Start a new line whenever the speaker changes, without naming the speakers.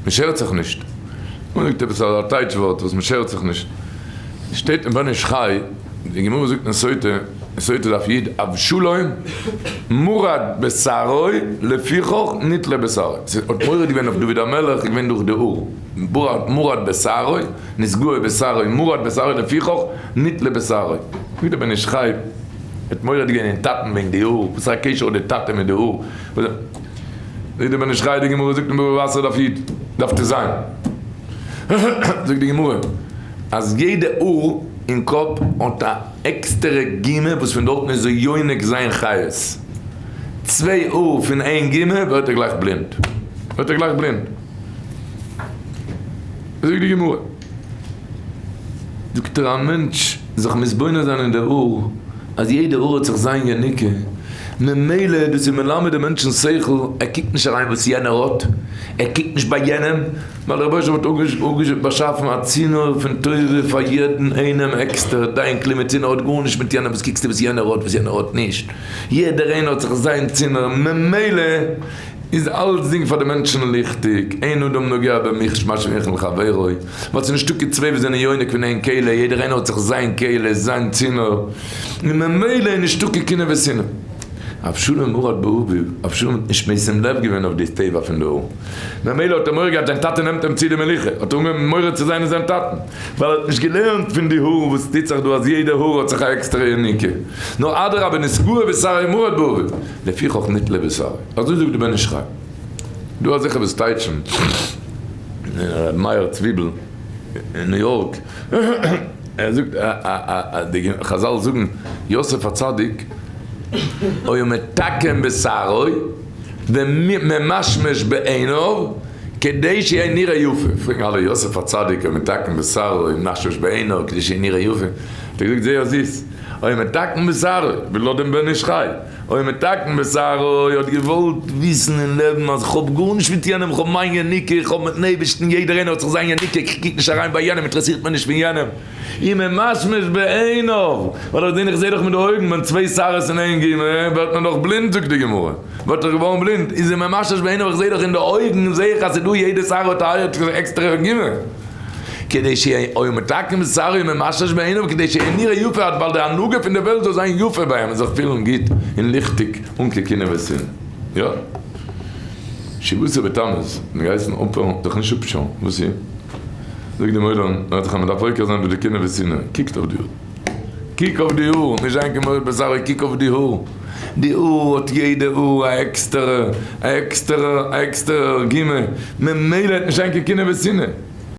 מען שערט זיך נישט. מען זאגט עפעס א טייטש ווארט וואס מען שערט זיך נישט. שטייט אין בן איש חי, די גמרא זאגט אין סוטה, אין סוטה דף י', אבשלום מרד בשרו לפיכך נתלה בשרו. ס'האט מורד געווען אויף דוד המלך איז געווען דורך די האר. מרד בשרו, נתגאה בשרו, מרד בשרו לפיכך נתלה בשרו. זאגט דער בן איש חי, האט מורד געווען אין טאטן וועגן די האר, וואס פאר א קשר האט די טאטע מיט די האר? זאגט דער בן איש חי, די גמרא זאגט אין בבא בתרא דף י', דף טז, זאגט די גמרא אז יעדע האר אין קאפ האט א עקסטערע גומא וואס פון דארטן איז ער יונק זיין חיות, צוויי האר פון איין גומא ווערט ער גלייך בלינד, ווערט ער גלייך בלינד, זאגט די גמרא. זאגט ער א מענטש זיך מתבונן זיין אין די האר אז יעדע האר האט זיך זיין יניקה, ממילא דאס איז מלמד די מענטשן שכל, ער קוקט נישט אריין וואס יענער האט, ער קוקט נישט ביי יענעם, ווייל דער רבוש"ע האט באשאפן א צינור פון טובה פאר יעדן איינעם עקסטער, דיין כלי מיט צינור האט גארנישט מיט יענעם, וואס קוקסטו וואס יענער האט וואס יענער האט נישט, יעדער איינער האט זיך זיין צינור, ממילא. איז אלצדינג פאר די מענטשן ליכטיג, אין אדם נוגע במכש מה שמיוחד לחבירו, ווייל ס'איז נישטא קיין צוויי וואס זענען יונק פון איין כלי, יעדער איינער האט זיך זיין כלי, זיין צינור, און ממילא איז נישטא קיין קנאה ושנאה. אבשלום מרד באביו, אבשלום האט נישט משים לב געווען אויף די טבע פון די האר, ממילא האט ער מורא געהאט זיין טאטע נעמט אים צו די מלוכה, האט ער אנגעהויבן מורד צו זיין אין זיין טאטן, ווייל ער האט נישט געלערנט פון די האר וואס טוט זיך דא אז יעדע האר האט זיך א עקסטערע יניקה, נאר אדרבה נתגאה בשערו מרד באביו, לפיכך נתלה בשערו. אזוי זאגט די בן איש חי. דא אזעלכע וואס טייטשן ר' מאיר צוויבל אין ניו יארק, ער זאגט אז די חזל זאגן יוסף הצדיק היה מתקן בשערו וממשמש בעיניו כדי שיהיה נראה יפה, פרעגן אלע יוסף הצדיק היה מתקן בשערו וממשמש בעיניו כדי שיהיה נראה יפה, האט ער געזאגט זייער זיס, היה מתקן בשערו, ולא דעם בן איש חי. אוי מתקן בשערו האט געוואלט וויסן אין לעבן אז כ'האב גארנישט מיט יענעם, כ'האב מיין יניקה, איך האב מיטן אייבערשטן, יעדער איינער האט זיך זיין יניקה, כ'קוק נישט אריין ביי יענעם, אינטערעסירט מיר נישט פון יענעם, און ממשמש בעיניו, ווייל איך זעה איך זעה דאך מיט די אויגן, ווען צוויי שערות אין איין גומא ווערט מען דאך בלינד זאגט די גמרא, ווערט דאך געווארן בלינד, איז ער ממשמש בעיניו איך זעה דאך אין די אויגן זעה איך אז ס'דא יעדע שערה האט א עקסטערע גומא. כדי שיהא אור מתקן בשרו וממשמש בעיניו כדי שיהא נראה יפה עד ווייל די הנהגה פון די וועלט זאל זיין יפה ביי אים און זיך פילן גוט און ליכטיג אן קיין קנאה ושנאה. יא. שבעה עשר בתמוז, מיר געהייסן אפהערן זיך נישט אפשערן, וואס איז? זאגט דעם עולם, ער האט זיך אז מען דארף עוקר זיין דא די קנאה ושנאה, קוקט אויף די האר, קוק אויף די האר, נישט זיין קיין מורד בשרו, קוק אויף די האר, די האר האט יעדע האר א עקסטערע, א עקסטערע, א עקסטערע גומא, ממילא העט נישט זיין קיין קנאה ושנאה.